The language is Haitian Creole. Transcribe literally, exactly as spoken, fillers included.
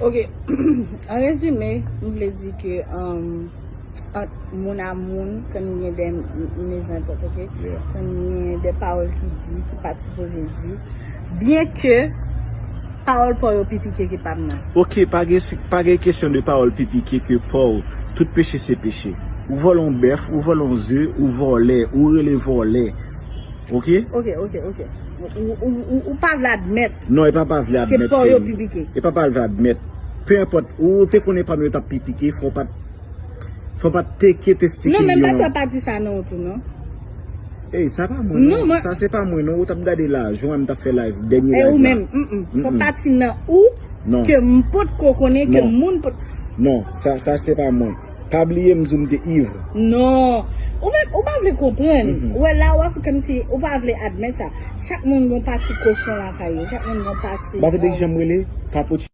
Ok, an rezime, m vle di ke um, ant moun a moun, kan gen de mezantant, ok? Yeah. Kan gen de pawòl ki di, ki pa t sipoze di, byen ke pawòl pa w yo pi pike ke pa m nan. Ok, pa gen, si- pa gen kesyon de pawòl pi pike ke pa w. Tout peche se peche. Ou vòlè yon bèf, ou vòlè yon ze, ou vòlè, ou rele vòlè. Ok? Ok, ok, ok. Ou, ou, ou, ou pa vle admèt. Non, e pa pa vle Ke admèt. pa w yo Femi. Pi pike. E pa pa vle admèt. Pe enpòt, ou te konnen pa m yo t ap pi pike, fò w pa t, fò w pa t teke testike Non, men m pa yon. t fè pati sa non tou, non. Ey, sa pa mwen Non, non. mwen- Sa se pa mwen non. Ou t ap gade la, jan m t ap fè live, dènye E live ou la. menm, mm, mm. Se yon pati nan ou Non. ke m pot ko konnen, ke Non. moun pot. Non, sa, sa se pa mwen. Pa bliye m di w m te ivre. Non. Ou menm, ou pa vle konprann. Mhm. Ou wè la, ou ap fè kòmsi ou pa vle admèt sa. Chak moun gen yon pati kochon lakay yo. Chak moun gen yon pati. Ba te dek janm rele, kapot